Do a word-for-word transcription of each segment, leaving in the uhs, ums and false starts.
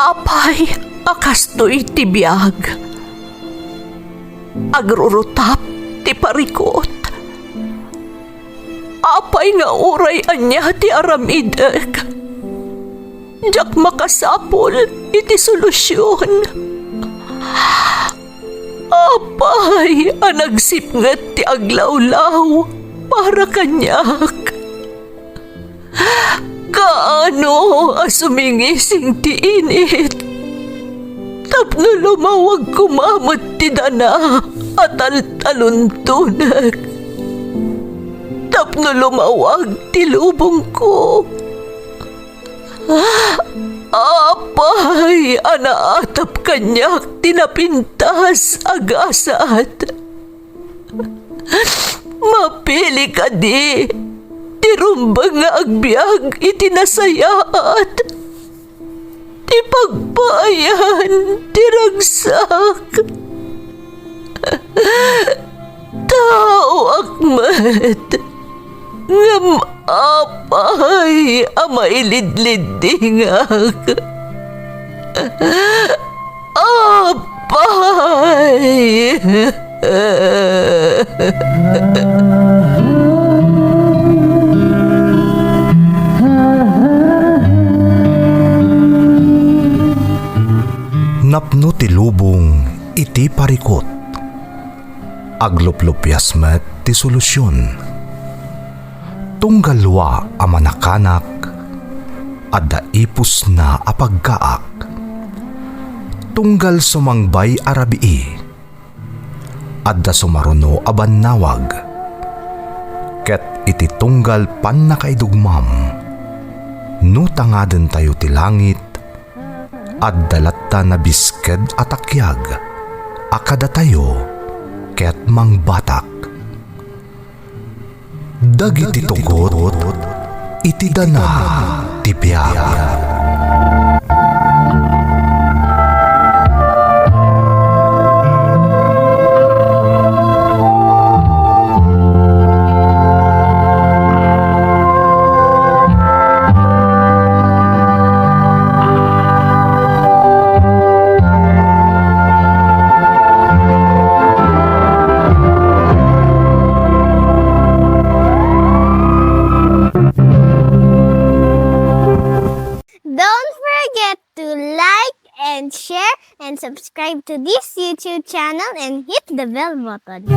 Apay a kastoy ti biag? Agrurutap ti parikut. Apay nga uray ania ti aramidek, diak makasapul iti solusion. Apay a nagsipnget ti aglawlaw para kaniak? Kaano a sumingising ti init tapno lumawag koma met ti dana a taltaluntonek, tapno lumawag ti lubongko? Apay a naatap kaniak ti napintas a gasat? Mapili kadi ti rumbeng nga agbiag iti nasayaat, ti pagpaayan ti ragsak? Taoak met, ngem apay a mailidliddingak? Apay! Napno ti lubong iti parikut. Agluplupias met ti solusion. Tunggal wa a manakanak, adda ipusna a pagkaak. Tunggal sumangbay a rabii, adda sumaruno a bannawag. Ket iti tunggal pannakaidugmam, no tangadentayo ti langit, adda latta nabisked a takiag a kadatayo ket mangbatak. Dagiti tugot iti dana ti biag. Don't forget to like and share and subscribe to this YouTube channel and hit the bell button.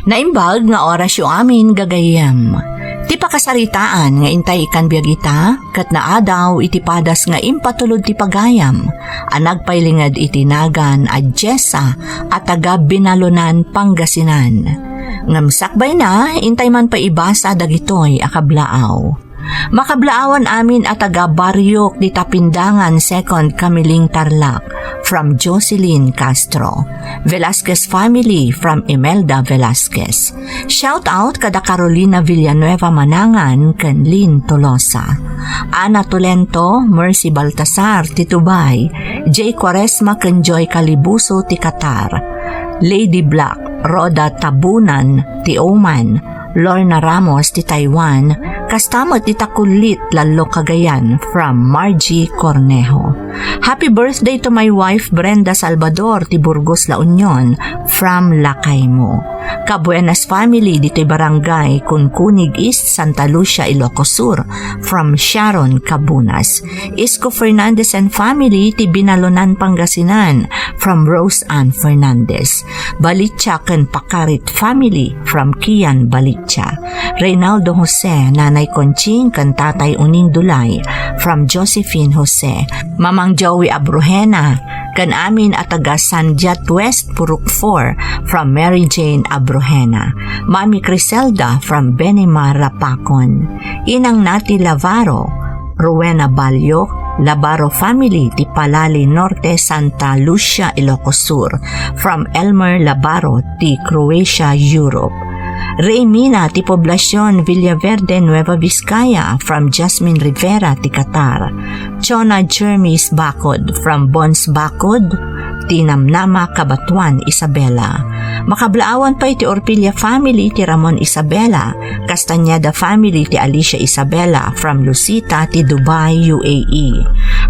Naimbag nga orasyo amin, gagayyem. Ti pakasaritaan nga intay ikan biag ita, ket naadaw iti padas nga impatulod ti pagayam a nagpailinged iti nagan a Jessa a taga Binalonan, Pangasinan. Ngem sakbayna, intay man pay ibasa dagitoy a kablaaw. Makablaawan amin a taga Barrio ti Tapindangan, Second Camiling, Tarlac, from Jocelyn Castro. Velasquez family, from Imelda Velasquez. Shout out kada Carolina Villanueva Manangan ken Lynn Tolosa. Ana Tolento, Mercy Baltasar ti Dubai, Jay Quaresma ken Joy Calibuso ti Qatar, Lady Black, Rhoda Tabunan ti Oman, Lorna Ramos ti Taiwan, kasta met ti Takullit, Lalo, Cagayan, from Margie Cornejo. Happy birthday to my wife, Brenda Salvador ti Burgos, La Union, from Lakaymo. Kabuenas family ditoy Barangay Kunkunig East, Santa Lucia, Ilocos Sur, from Sharon Cabunas. Isko Fernandez and family ti Binalonan, Pangasinan, from Rose Ann Fernandez. Balicha ken Pakarit family, from Kian Balicha. Reynaldo Jose, Nanay Conching ken Tatay Uning Dulay, from Josephine Jose. Mamang Joey Abrojena, ken amin a taga Sandiat West, Purok four, from Mary Jane Abrojena. Mami Criselda, from Benimar, Rapacon. Inang Nati Lavaro, Rowena Balyo, Labaro family ti Palali Norte, Santa Lucia, Ilocos Sur, from Elmer Labaro ti Croatia, Europe. Rey Mina ti Poblacion, Villaverde, Nueva Vizcaya, from Jasmine Rivera ti Qatar. Chona Jermis Bacod, from Bons Bacod, ti Namnama, Cabatuan, Isabela. Makablaawan pay ti Orpilla family ti Ramon Isabela, Castañeda family ti Alicia Isabela from Lucita ti Dubai, U A E.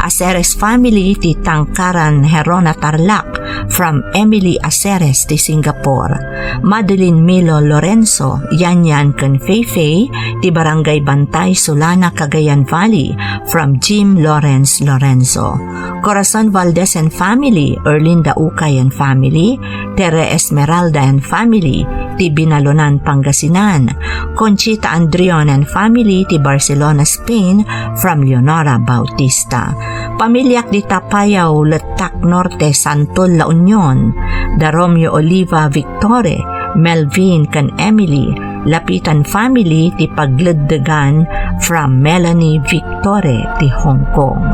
Aceres family ti Tangkaran Herona Tarlac from Emily Aceres ti Singapore. Madeline Milo Lorenzo, Yanyan ken Feifei ti Barangay Bantay, Solana, Cagayan Valley from Jim Lawrence Lorenzo. Corazon Valdez and family, Erlinda Ukay and family, Tere Esmeralda and family, ti Binalonan, Pangasinan, Conchita Andrion and family, ti Barcelona, Spain, from Leonora Bautista. Pamiliak di Tapayao, Letak Norte, Santol, La Union, da Romeo Oliva Victore, Melvin ken Emily, Lapitan family ti Pagleddegan from Melanie Victore ti Hong Kong.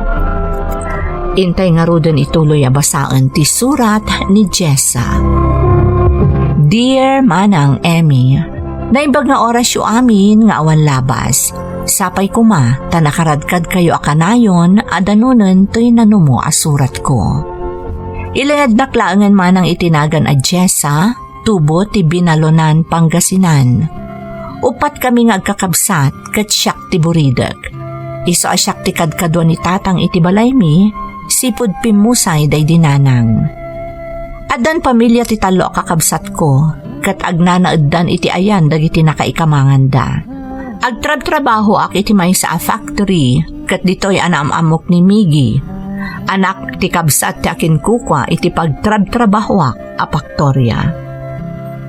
Intay ngaruden ituloy a basaen ti surat ni Jessa. Dear Manang Emmy, naimbag nga orasyo amin nga awan labas. Sapay koma ta nakaradkadkayo a kanayon a danunen toy nanumo a suratko. Ilayadnak laengen manang iti nagan a Jessa, tubo ti Binalonan, Pangasinan. Uppat kami nga agkakabsat ket siak ti buridek. Isu a siak ti kadkadua ni tatang iti balaymi, sipud pimmusay daydi nanang. Addan pamilia ti tallo a kakabsatko, ket agnanaeddan iti ayan dagiti nakaikamanganda. Agtrabtrabahoak iti maysa a factory, ket ditoy a naam-ammok ni Miggy. Anak ti kabsat ti akinkukua iti pagtrabtrabahoak a faktoria.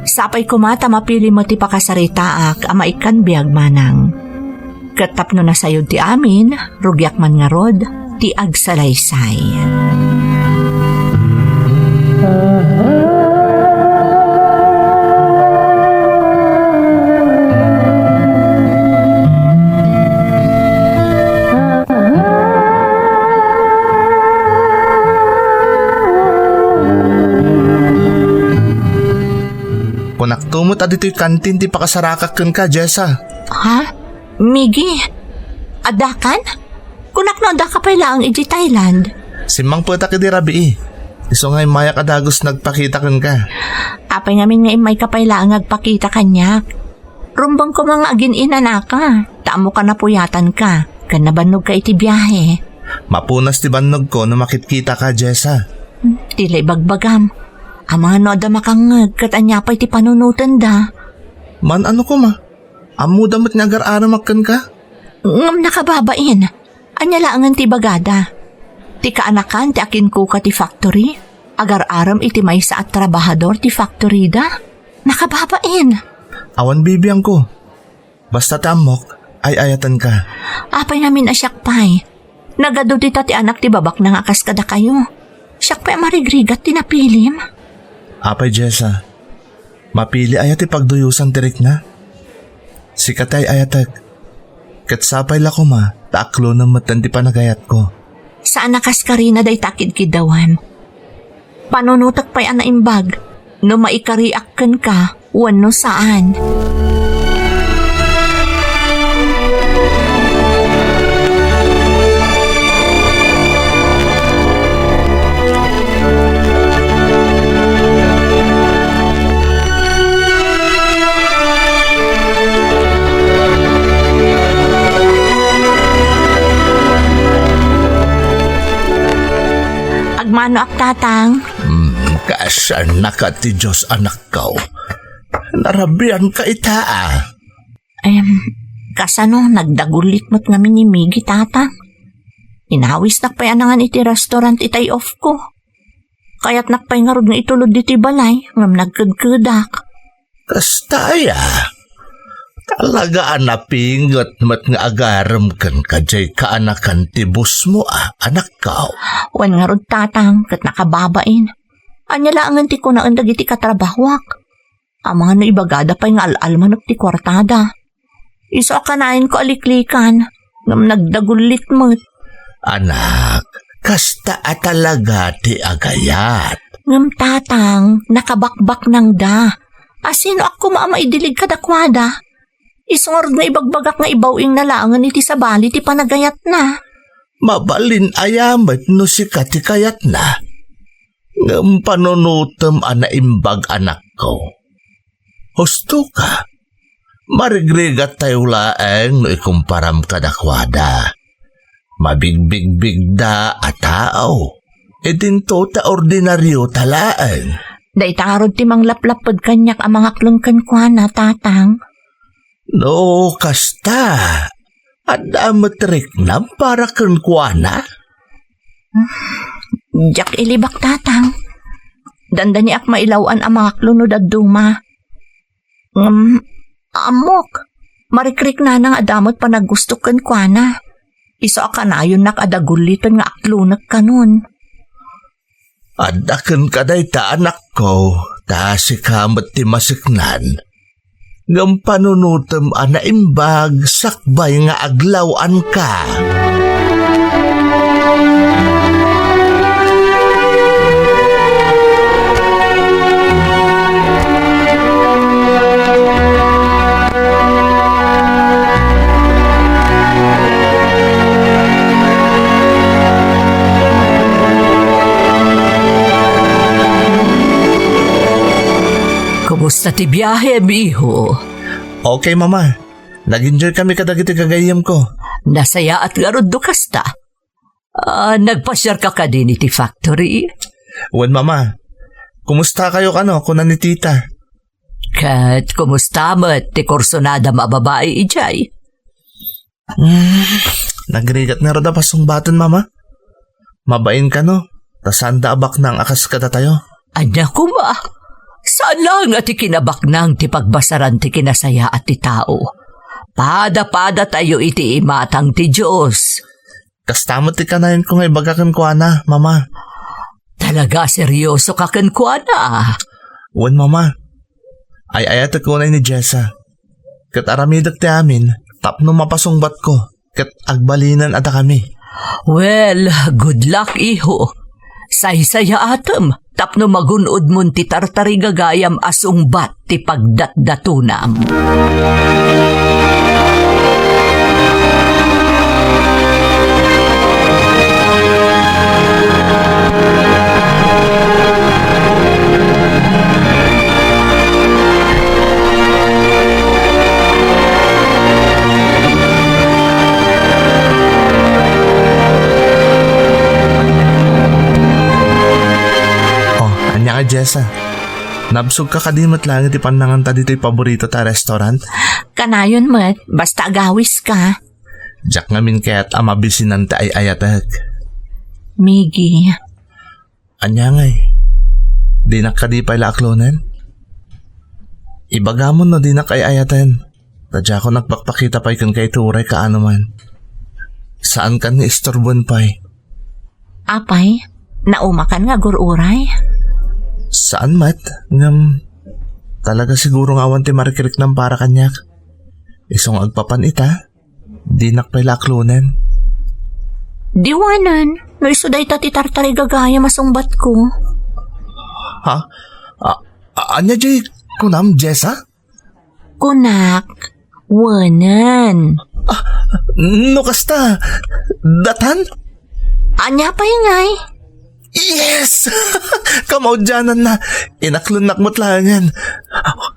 Sapay koma ta mapili met ti pakasaritaak a maikkan biag manang. Ket tapno nasayod ti amin, rugiak man ngarud ti agsalaysay. Kunakto met a ditoy kantin ti pakasarakak kenka, Jessa. Ha? Miggy? Addakan? Kunak no addaka pay laeng idiay Thailand. Simmangpetak idi rabii. Isu nga immayak a dagus nagpakita kenka. Apay ngamin nga immayka pay laeng agpakita kaniak? Rumbeng koma nga agin-inanaka, ta ammok a napuyatanka, ken nabannogka iti biahe. Mapunas ti bannogko no makitkitaka, Jessa. Hmm, ti la ibagbagam. Amangan no adda makangngeg ket ania pay ti panunotenda? Man-ano koma? Ammoda met nga agar-aramak kenka? Ngem nakababain. Ania laengen ti ibagada? Ti kaanakan ti akinkuka ti factory? Agar-arem iti maysa a trabahador ti factory da? Nakababain. Awan bibiangko. Basta ti ammok, ay-ayatenka. Apay ngamin a siak pay? Nagadu dita ti anak ti babakna nga kas kadakayo. Siak pay a marigrigat ti napilim. Apay, Jessa, mapili aya ti pagduyosan ti rikna? Sika ti ay-ayatek. Ket sapay la koma ta aklonem metten ti panagayatko. Saan a kas karina dayta a kidkiddawem. Panunotek pay a naimbag no maikariak kenka wenno saan. Agmanoak, Tatang. Hmm, kaasannaka ti Dios, anakko. Narabianka ita, a. Em, kasano, nagdagullit met ngamin ni Miggy, Tatang. Inawisnak pay a nangan iti restaurant itay off ko. Kayatnak pay ngarud nga itulod ditoy balay, ngem nagkedkedak. Kasta aya? Talaga a napinget met nga agarem kenka diay kaanakan ti boss mo, a, anakko. Wen ngarud, Tatang, ket nakababain. Ania laengen ti kunaen dagiti katrabahoak? Amangan no ibagada pay nga al-almanek ti kuartada. Isu a kanayon ko a liklikan, ngem nagdagullit met. Anak, kasta a talaga ti agayat. Ngem, Tatang, nakabakbaknangda. Asinoak koma a maidilig kadakuada? Isu ngarud nga ibagbagak nga ibaw-ingna laengen iti sabali ti panagayatna. Mabalin aya met no sika ti kayatna? Ngem panunotem a naimbag, anakko. Husto ka. Marigrigat tayo laeng no ikumparam kadakuada. Mabigbigbigda a tao. Idinto ta ordinario ta laeng. Dayta ngarud ti manglaplapped kaniak a mangaklon kenkuana, Tatang. No kasta, adda met riknam para kenkuana? Diak ilibak, Tatang. Dandaniak mailaw-an a mangaklon no dadduma. Ngem, ammok, marikriknana nga adda met panaggusto kenkuana. Isu a kanayonnak a dagulliten nga aklonek kanon. Adda kenka dayta, anakko, ta sika met ti masiknan. Ngem panunotem a naimbag sakbay nga aglaw-anka. Kumusta ti biahem, iho? Okay, Mama. Nag-enjoy kami kadagiti gagayyemko. Nasayaat ngarud no kasta. Ah, nagpasiarka kadin iti factory? Wen, Mama. Kumusta kayo kano, kuna ni Tita? Ket kumusta met ti kursunadam a babai idiay? Hmm, nagrigat ngarud a pasungbaten, Mama. Mabain kano, ta saanda a baknang a kas kadatayo. Ania koma? Saan laeng a ti kinabaknang ti pagbasaran ti kinasayaat ti tao. Pada-pada tayo iti imatang ti Dios. Kasta met ti kanayonko nga ibaga kenkuana, Mama. Talaga seryoso ka kenkuana? Wen, Mama. Ay-ayatek unay ni Jessa. Ket aramidek ti amin tapno mapasungbatko ket agbalinen a dakami. Well, good luck, iho. Saysayaatem tapno magun-odmon ti tartarigagayam a sungbat ti pagdatdatonam. Oh, ania nga, Jessa? Nabsogka kadi met laeng iti pannanganta ditoy paboritota a restaurant? Kanayon met, basta agawiska. Diak ngamin kayat a mabisinan ti ay-ayatek. Miggy. Ania ngay? Dinak kadi pay la aklonen? Ibagamon no dinak ay-ayaten. Ta diakon agpakpakita pay kenka iti uray kaano man. Saankan nga isturboen pay. Apay, naumakan nga agur-uray? Saan met, ngem talaga siguro nga awan ti marikriknam para kaniak. Isu nga agpapan ita, dinak pay la aklonen. Diwanen, no isu dayta ti tartarigagayam a sungbatko. Ha? A-, a-, ania diay kunam, Jessa? Kunak, wenen. Ah, no kasta, datan? Ania pay ngay? Yes! Kamaudiananna, inaklonnak met laengen.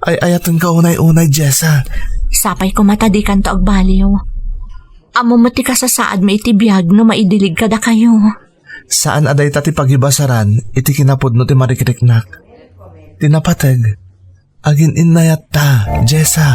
Ay-ayatenka unay-unay, Jessa. Sapay koma ta dikanto agbaliw. Ammom met ti kasasaadmi iti biag no maidilig kadakayo. Saan a dayta ti pagibasaran iti kinapudno ti marikriknak. Ti napateg, agin-innayatta, Jessa.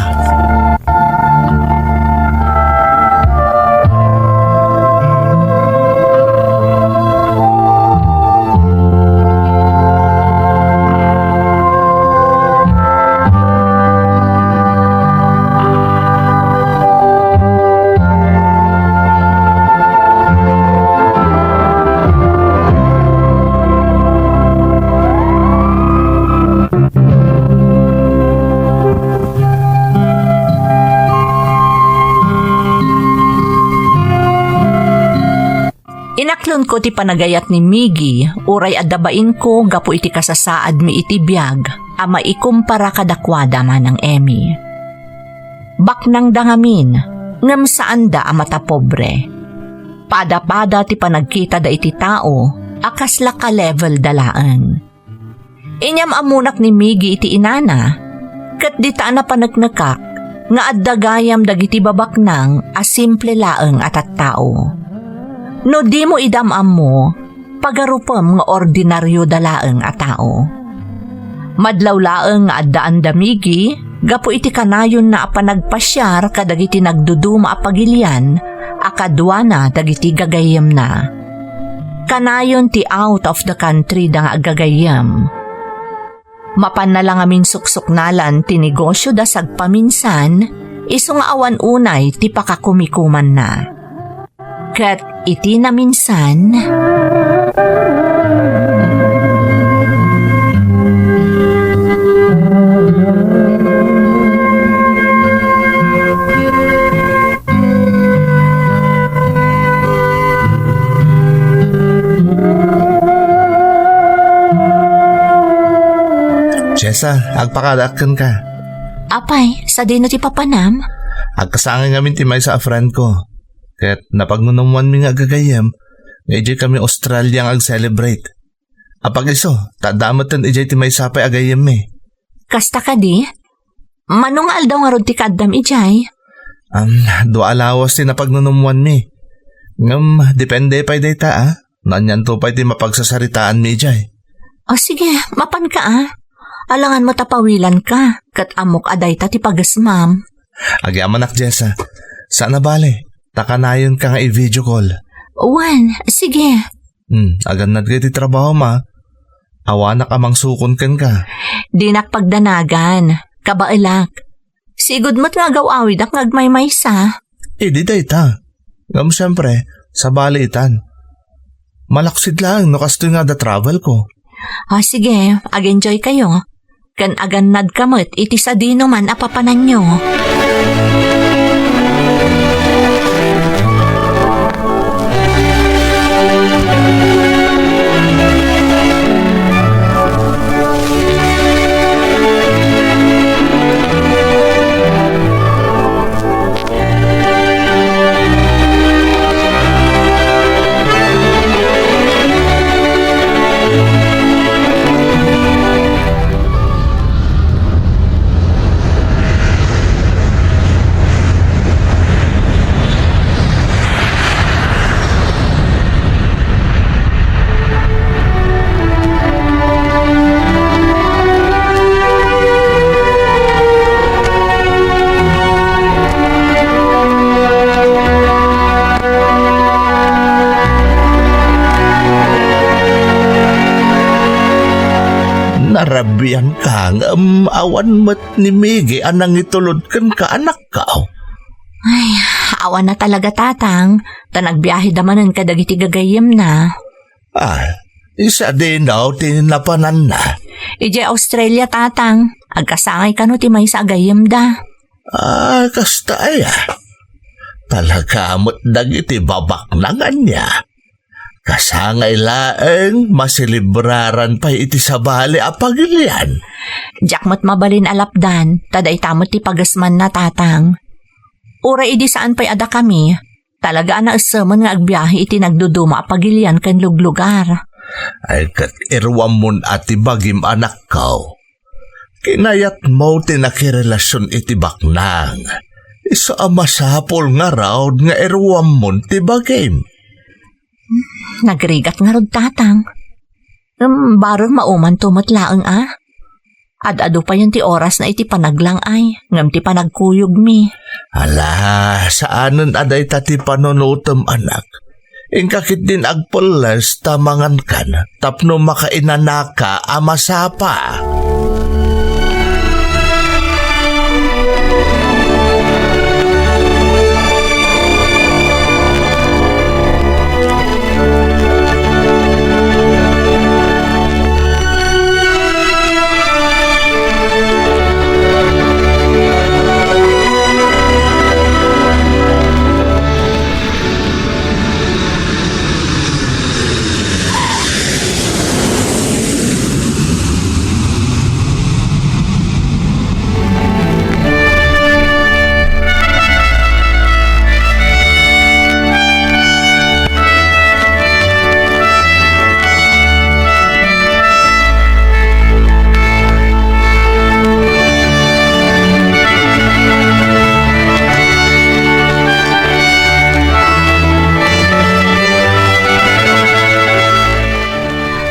Inaklonko ti panagayat ni Miggy, uray adda bainko gapu iti kasasaadmi iti biag a maikumpara kadakuada, Manang Emmy. Baknangda ngamin, ngem saanda a matapobre. Pada-pada ti panagkitada iti tao, a kasla ka-level da laeng. Inyam-ammonak ni Miggy iti inana, ket dita a napaneknekak nga adda gayam dagiti babaknang a simple laeng a tattao. No dimo idam-ammo, pagarupem nga ordinarioda laeng a tao. Madlaw laeng nga addaan da Miggy gapu iti kanayonna a panagpasiar kadagiti nagduduma a pagilian a kaduana dagiti gagayyemna. Kanayon ti out of the country da nga aggagayyem. Mapanna la ngamin suksuknalan ti negosyoda sagpaminsan, isu nga awan unay ti pakakumikumanna. Ket iti naminsan, Jessa, agpakadaak kenka. Apay, sadino ti papanam? Agkasangay ngamin ti maysa a friend ko. Ket napagnunummoanmi nga aggagayyem, nga idiay kami Australia nga ag-celebrate. Apag-isu, ta adda metten idiay ti maysa pay a gayyemmi. Kasta kadi? Mano nga aldaw ngarud ti kaaddam idiay? Am, dua a lawas ti napagnunummoanmi. Ngem, depende pay dayta, a. No anianto pay ti mapagsasaritaanmi idiay. O sige, mapanka, a. Alangan met a pawilanka, ket ammok a dayta ti pagesmam. Agyamanak, Jessa. Saan a bale, ta kanayonka nga i-video call. Wen, sige. Hmm, agannadka iti trabahom, a. Awanak a mangsukon kenka. Dinak pagdanagan. Kabaelak. Sigud met nga agaw-awidak nga agmaymaysa. Idi dayta. Ngem siempre, sabali itan. Malaksid laeng no kastoy nga adda travel ko. O sige, ag-enjoy kayo. Ken agannadka met iti sadino man a papananyo. Narabian ka ngem awan met ni Miggy a nangitulod kenka, anakko. Ay, awan na talaga, Tatang. Ta nagbiaheda manen kadagiti gagayyemna. Ah, sadino ti napananna? Idiay Australia, Tatang. Agkasangay kano ti maysa a gayyemda. Ah, kasta aya. Talaga met dagiti babaknang ania. Kasangay laeng maselebraran pay iti sabali a pagilian. Diak met mabalin a lapdan, ta dayta met ti pagesmanna, Tatang. Uray idi saan pay a dakami, talaga a naesemen nga agbiahe iti nagduduma a pagilian ken luglugar. Ay, ket iruammon a ti bagim, anakko. Kinayatmo ti nakirelasion iti baknang. Isu a masapul ngarud nga iruammon ti bagim. Nagrigat ngarud, Tatang. Ngem bareng maumanto met laeng a. Ad-adu payen ti orasna iti panaglang-ay, ngem ti panagkuyogmi. Ala, saanen a dayta ti panunotem, anak. Inka ketdin agpelles ta mangankan tapno makainanaka a masapa.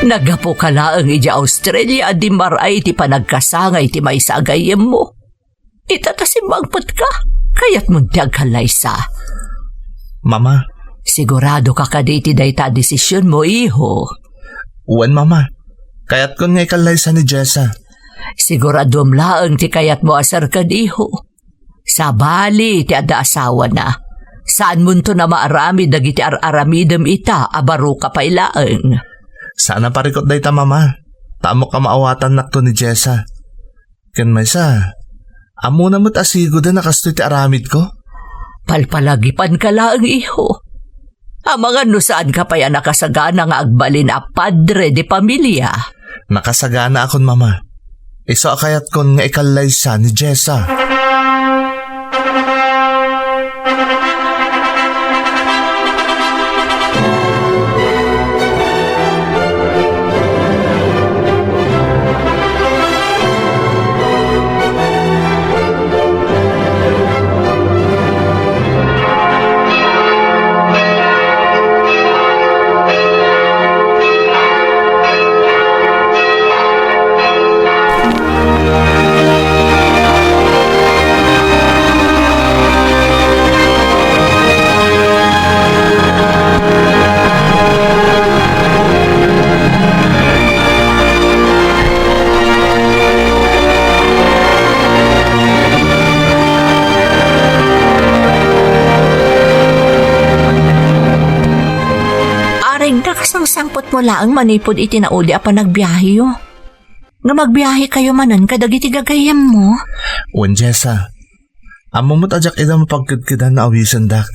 Naggapuka laeng idiay Australia a di mar-ay ti panagkasangay ti maysa a gayyemmo. Ita ta simmangpetka, kayatmon ti agkallaysa. Mama. Siguradoka kadi iti dayta a desisionmo, iho? Wen, Mama. Kayatkon nga ikallaysa ni Jessa. Siguraduem laeng ti kayatmo a serken, iho. Sabali ti adda asawana. Saanmonton a maaramid dagiti ar-aramidem ita a baroka pay laeng. Saan a parikut dayta, Mama. Ta ammok a maawatannakto ni Jessa. Ken maysa, ammona met a sigoden a kastoy ti aramidko? Palpalagipanka laeng, iho. Amangan no saanka pay a nakasagana nga agbalin a padre de pamilia. Nakasaganaakon, Mama. Isu a kayatkon nga ikallaysa ni Jessa. Arigna, kasangsangpetmo laeng manipud iti naudi a panagbiaheyo. Nga magbiahekayo manen kadagiti gagayyemmo? Wen, Jessa. Ammom met a diak ida mapagkedkedan no awisendak.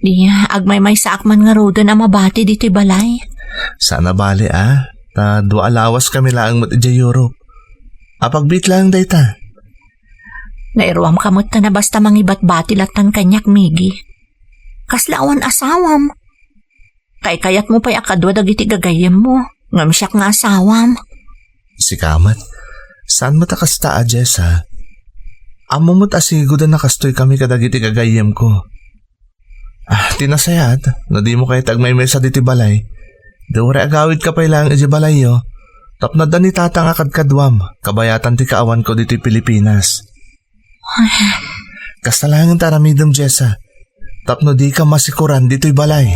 Di, agmaymaysaak man ngaruden a mabati ditoy balay. Saan a bale, a. Ta dua a lawaskami laeng met idiay Europe. Apagbiit laeng dayta. Nairuamka met ta na basta mangibatbati lattan kaniak, Miggy. Kasla awan asawam. Kaykayatmo pay a kadua dagiti gagayyemmo, ngem siak nga asawam. Sika met, saan met a kasta a, Jessa? Ammom met a sigoden a kastoy kami kadagiti gagayyemko. Ah, ti nasayaat, no dimo kayat agmaymaysa ditoy balay, di uray agawidka pay laeng idiay balayyo, tapno adda ni tatang a kadkaduam, kabayatan ti kaawanko ditoy Pilipinas. Kasta laengen ti aramidem, Jessa, tapno dika masikoran ditoy balay.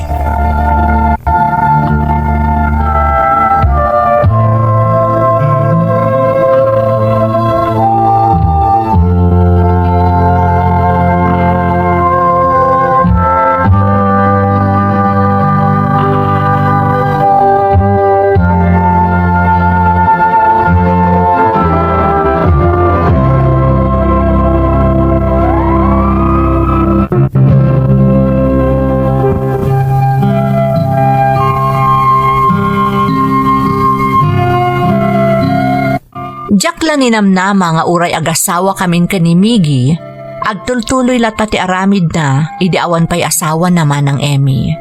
Diak la ninamnama nga uray agasawakamin ken ni Miggy, agtultuloy latta ti aramidna idi awan pay asawana, Manang Emmy.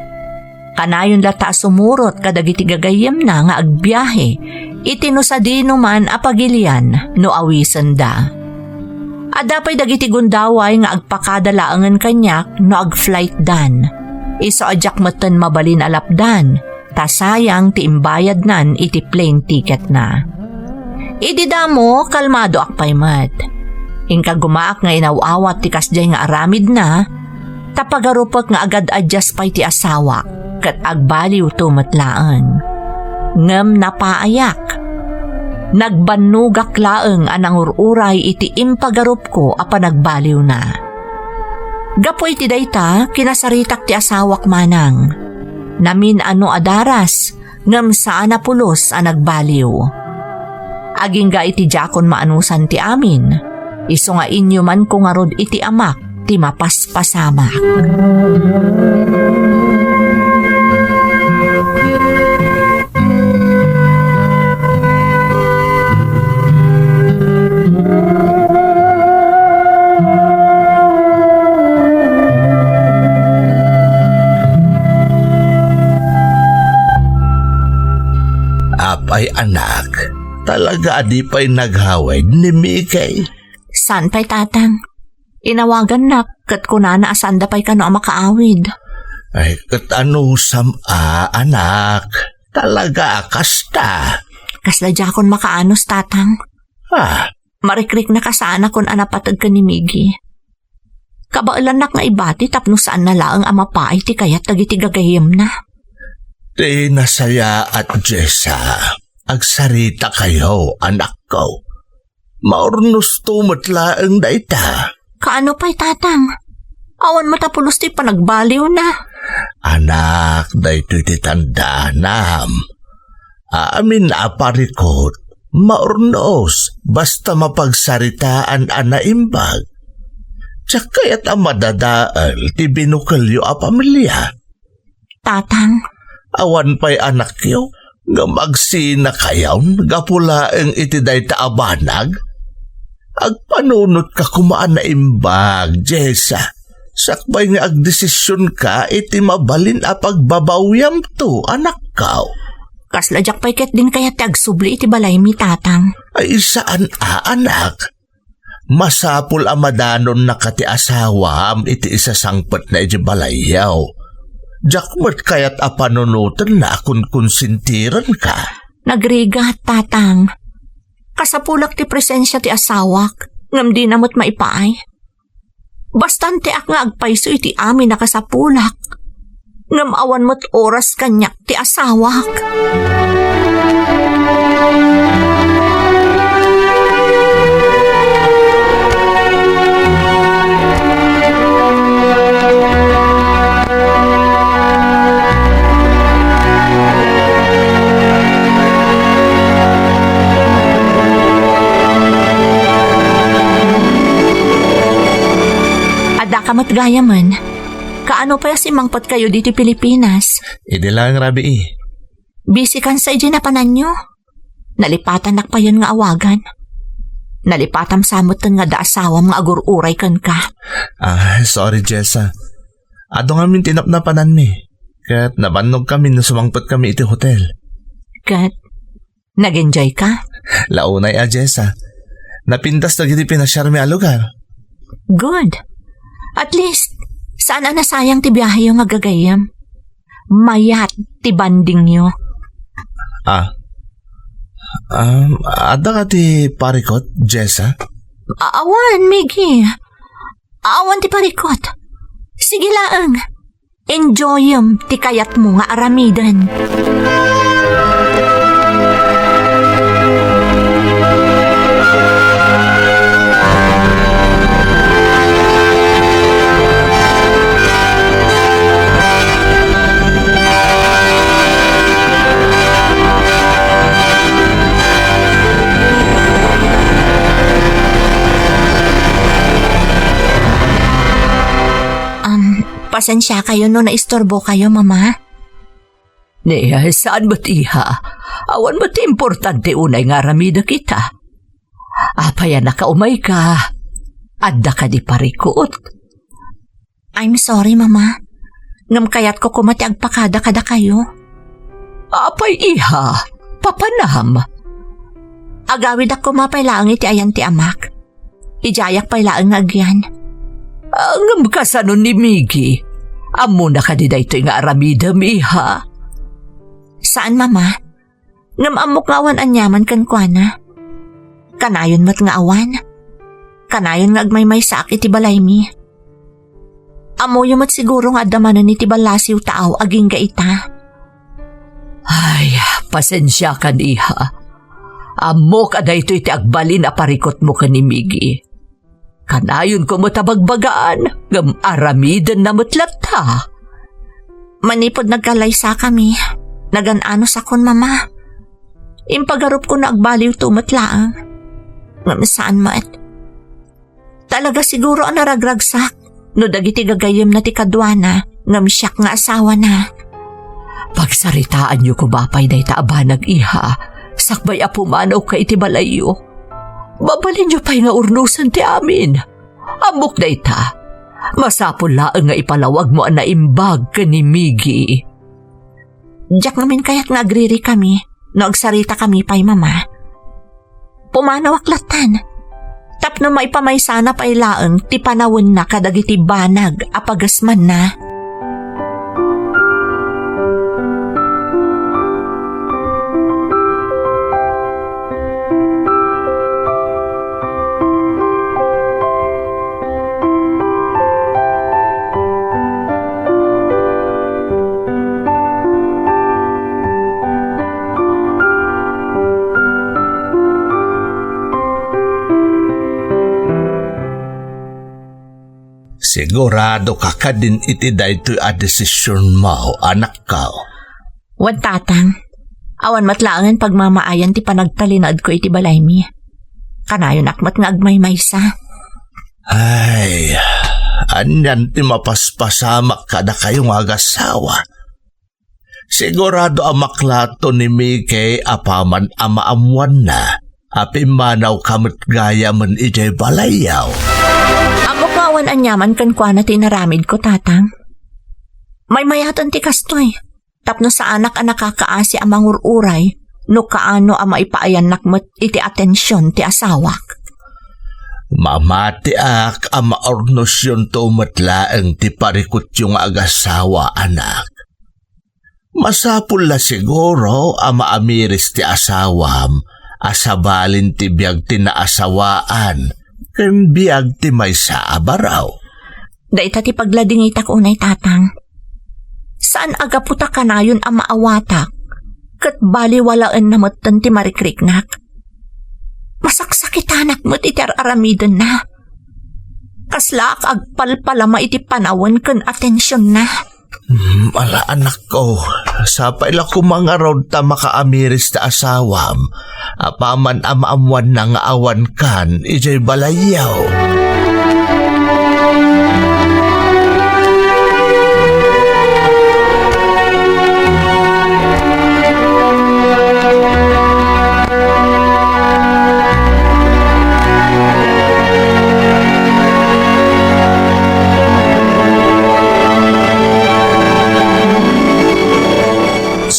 Kanayon latta a sumurot kadagiti gagayyemna nga agbiahe iti no sadinoman a pagilian no awisenda. Adda pay dagiti gundaway nga agpakada laengen kaniak no ag-flightdan. Isu a diak metten mabalin a lapdan, ta sayang ti imbayadnan iti plane ticketna. Idi damo, kalmadoak pay met. Inkagumaak nga inaw-awat ti kasdiay nga aramidna, ta pagarupek nga agad-addas pay ti asawak, ket agbaliwto met laeng. Ngem napaayak. Nagbannogak laeng a nangur-uray iti impagarupko a panagbaliwna. Gapu iti dayta, kinasaritak ti asawak manang. Namin-ano a daras, ngem saan a pulos a nagbaliw. Agingga iti diakon maanusan ti amin, isu nga inyumanko ngarud iti amak ti mapaspasamak. Apay, anak, talaga a di pay naghawid ni Mikey? Saan pay, Tatang. Inawagannak, ket kunana a saanda pay kano a makaawid. Ay, ket anusam a, anak? Talaga a kasta? Kasla diakon makaanus, Tatang. Ah. Marikriknak a saanakon a napateg ken ni Miggy. Kabaelannak nga ibati tapno saanna laeng a mapaay ti kayat dagiti gagayyemna. Ti nasayaat, Jessa, agsaritakayo, anakko. Maurnosto met laeng dayta. Kaano pay, Tatang? Awan met a pulos ti panagbaliwna. Anak, daytoy ti tandaanam. Amin a parikut, maurnos, basta mapagsaritaan a naimbag. Diak kayat a madadael ti binukelyo a pamilia. Tatang. Awan pay anakyo, ngem agsinakayon gapu laeng iti dayta a banag? Agpanunotka koma a naimbag, Jessa. Sakbay nga agdesisionka iti mabalin a pagbabawiamto, anakko. Kasla diak pay ketdin kayat ti agsubli iti balaymi, Tatang. Ay, saan a, anak. Masapul a madanonnaka ti asawam iti isasangpetna iti balayyo. Diak met kayat a panunotenna a kunkonsentirenka. Nagrigat, Tatang. Kasapulak ti presensia ti asawak, ngem dina met maipaay. Bastanteak nga agpayso iti amin a kasapulak, ngem awan met oras kaniak ti asawak. Addaka met gayamen. Kaano pay a simmangpetkayo ditoy Pilipinas? Idi laeng, rabii. Busy kan sa idiay napananyo? Nalipatannak payen nga awagan. Nalipatam sa metten nga adda asawam nga agur-uray kenka. Ah, sorry, Jessa. Adu ngamin ti napnapananmi. Ket nabannogkami no sumangpetkami iti hotel. Ket nag-enjoyka? Launay a, Jessa. Napintas dagiti pinasiarmi a lugar. Good. At least, saan a nasayang ti biaheyo nga gagayyem. Mayat ti bondingyo. Ah. Um, adda ka ti parikot, Jessa? A-, awan, Miggy. Awan ti parikot. Sige laeng. Enjoyem ti kayatmo nga aramiden. Um, pasensiakayo no naisturbokayo, Mama. Ni, saan met, iha? Awan met ti importante unay nga aramidek ita. Apay a nakaumayka? Adda kadi parikut? I'm sorry, Mama. Ngem kayatko koma ti agpakada kadakayo. Apay, iha? Papanam? Agawidak koma pay laeng iti ayan ti amak. Idiayak pay laeng nga agyan. Ah, ngem kasano ni Miggy? Ammona kadi daytoy nga aramidem, iha? Saan, Mama. Ngem ammok nga awan aniaman kenkuana. Kanayon met nga awan. Kanayon nga agmaymaysaak iti balaymi. Ammoyo met siguro nga adda manen iti ballasiw taaw agingga ita. Ay, pasensiakan, iha. Ammok a daytoy ti agbalin a parikutmo ken ni Miggy. Kanayonko met a bagbagaan, ngem aramidenna met latta. Manipud nagkallaysakami, nagan-anusakon, Mama. Impagarupko no agbaliwto met laeng. Ngem saan met. Talaga siguro a naragragsak no dagiti gagayyemna ti kaduana ngem siak nga asawana. Pagsaritaanyo koma pay dayta a banag, iha, sakbay a pumanawka iti balayyo. Mabalinyo pay nga urnosen ti amin. Ammok dayta. Masapul laeng nga ipalawagmo a naimbag ken ni Miggy. Diak ngamin kayat nga agririkami no agsaritakami pay, Mama. Pumanawak lattan tapno maipamaysana pay laeng ti panawenna kadagiti banag a pagasmanna. Sigurado ka kadin iti daytoy a desisionmo, anakko? Wen, tatang. Awan met laengen pagmamaayan ti panagtalinaedko iti balaymi. Kanayonak met nga agmaymaysa. Ay, anian ti mapaspasamak kadakayo nga agasawa? Sigurado a maklato ni Miguel apaman a maammoanna a pimmanawka met gayamen idiay balayyo. Ammok nga awan aniaman kenkuana ti inaramidko, tatang. Maymayaten ti kastoy, tapno saanak a nakakaasi a mangur-uray no kaano a maipaayannak met iti atension ti asawak. Mamatiak a maurnosyonto met laeng ti parikutyo nga agasawa, anak. Masapul la siguro a maamiris ti asawam a sabalin ti biag ti naasawaan ken biag ti maysa a baro. Dayta ti pagladingitak unay, tatang. Saan a gapu ta kanayon a maawatak, ket baliwalaenna metten ti marikriknak. Masaksakitanak met iti ar-aramidenna. Kaslaak agpalpalama iti panawen ken atensionna. Hmm, ala, anakko, sapay la koma ngarud ta makaamiris ti asawam, apaman a maammoanna nga awankan idiay balayyo.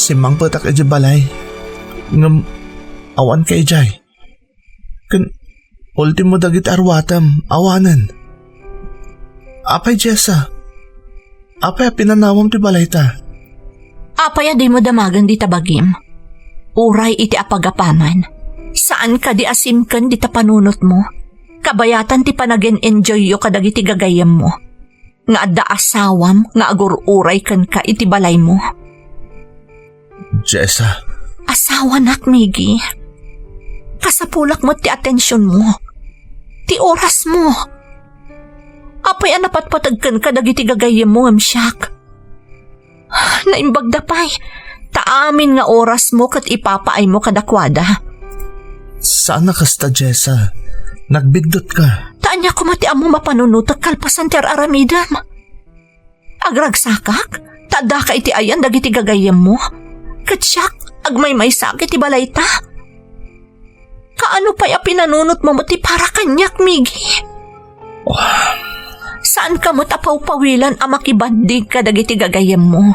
Simmangpetak idiay balay. Ngem awanka idiay. Ken ultimo dagiti arwatem, awanen. Apay, Jessa? Apay a pinanawam ti balayta? Apay a dimo damagen dita bagim? Uray iti apagapaman, saan kadi a simken dita panunotmo? Kabayatan ti panagen-enjoyyo kadagiti gagayyemmo nga adda asawam nga agur-uray kenka iti balaymo. Jessa. Asawanak, Miggy. Kasapulak met ti atensionmo, ti orasmo. Apay a napatpateg kenka dagiti gagayyemmo ngem siak? Naimbagda pay, ta amin nga orasmo ket ipapaaymo kadakuada. Saan a kasta, Jessa. Nagbiddutka. Ta ania koma ti ammom a panunotek kalpasan ti ar-aramidem? Agragsakak, ta addaka iti ayan dagiti gagayyemmo. Ket siak, agmaymaysaak iti balayta. Kaano pay a pinanunotmo met ti para kaniak, Miggy? Saanka met a pawpawilan a makibandig kadagiti gagayyemmo.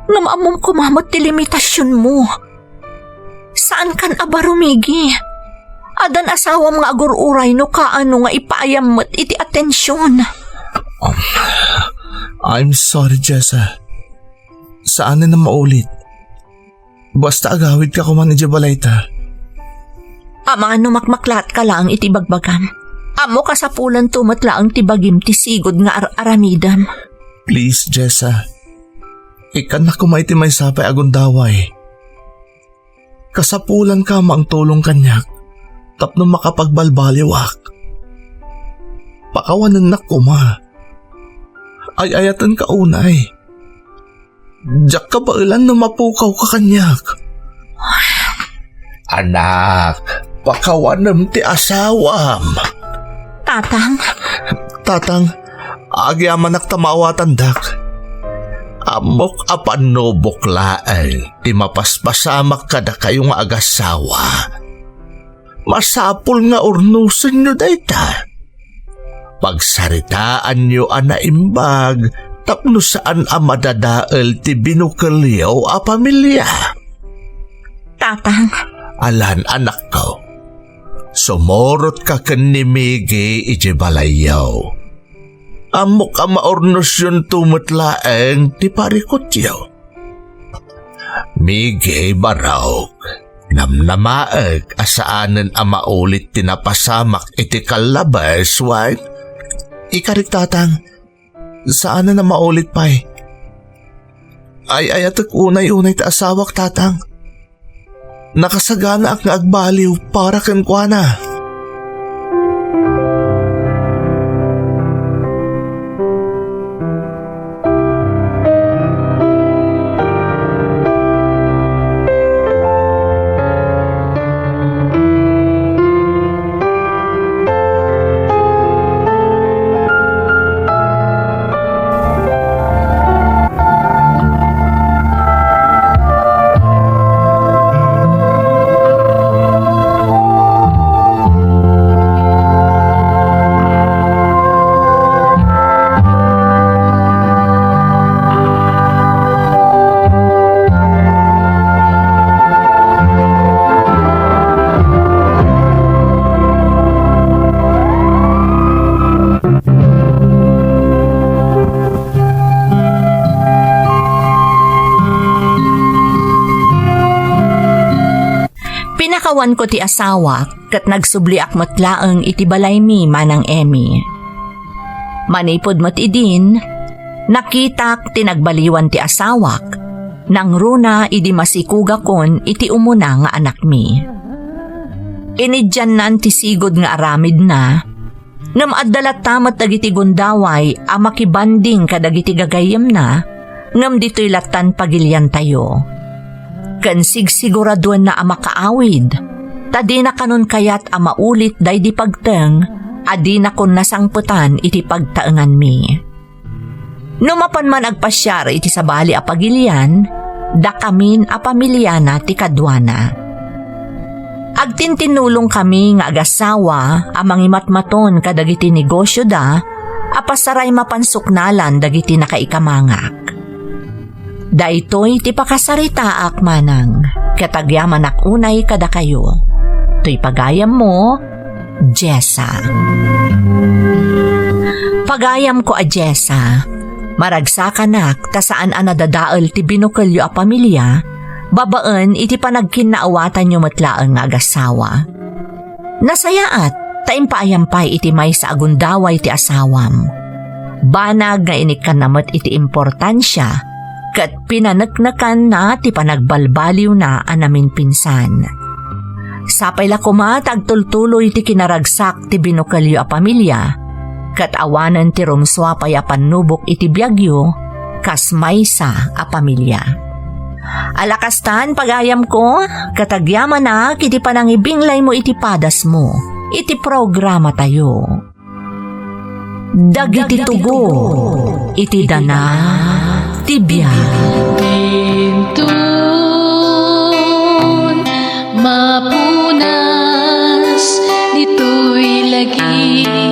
Ngem ammom koma met ti limitasionmo. Saankan a baro, Miggy. Addan asawam nga agur-uray no kaano nga ipaayam met iti atension. Um, I'm sorry, Jessa. Saanen a maulit. Basta agawidka koman idiay balayta. Amangan no makmaklaatka laeng iti ibagbagam. Ammok a sapulanto met laeng ti bagim ti sigud nga ar-aramidem. Please, Jessa. Ikkannak koma iti maysa pay a gundaway. Kasapulanka a mangtulong kaniak tapno makapagbalbaliwak. Pakawanennak koma. Ay-ayatenka unay. Diak kabaelan no mapukawka kaniak. Anak, pakawanem ti asawam. Tatang. Tatang, agyamanak ta maawatandak. Ammok a pannubok laeng ti mapaspasamak kadakayo nga agasawa. Masapul nga urnosenyo dayta. Pagsaritaanyo a naimbag tapno saan a madadael ti binukelyo a pamilia. Tatang. Alan, anakko. Sumurotka ken ni Miggy idiay balayyo. Ammok a maurnosyonto met laeng ti parikutyo. Miggy, barok, namnamaek a saanen a maulit ti napasamak iti kallabes, wen? Ikarik, Tatang, saanen a maulit pay. Ay-ayatek unay-unay ti asawak, Tatang. Nakasaganaak nga agbaliw para kenkuana. Awanko ti asawak, ket nagsubliak met laeng iti balaymi, Manang Emmy. Manipud met idin, nakitak ti nagbaliwan ti asawak, nangruna idi masikugakon iti umuna nga anakmi. Iniddiannan ti sigud nga aramidna, ngem adda latta met dagiti gundaway a makibanding kadagiti gagayyemna, ngem ditoy lattan pagiliantayo. Ken sigsiguraduenna a makaawid, ta dina kanon kayat a maulit daydi pagteng a dinakon nasangpetan iti pagtaenganmi. No mapan man agpasiar iti sabali a pagilian, dakamin a pamiliana ti kaduana. Agtintinnulongkami nga agasawa a mangimatmaton kadagiti negosioda a pasaray mapan suknalan dagiti nakaikamangak. Daytoy ti pakasaritaak, Manang, ket agyamanak unay kadakayo. Toy pagayammo, Jessa. Pagayamko a Jessa, maragsakanak ta saan a nadadael ti binukelyo a pamilia babaen iti panagkinnaawatanyo met laeng nga agasawa. Nasayaat ta impaayam pay iti maysa a gundaway ti asawam. Banag nga inikkanna met iti importansia ket pinaneknekanna ti panagbalbaliwna a naminpinsan. Sapay la koma ta agtultuloy ti kinaragsak ti binukelyo a pamilia, ket awanen ti rumsua pay a pannubok iti biagyo kas maysa a pamilia. Ala kastan, pagayamko, ket agyamanak iti panangibinglaymo iti padasmo iti programatayo. Dagiti tugot iti dana ti biag. Inton mapunas ditoy lagi.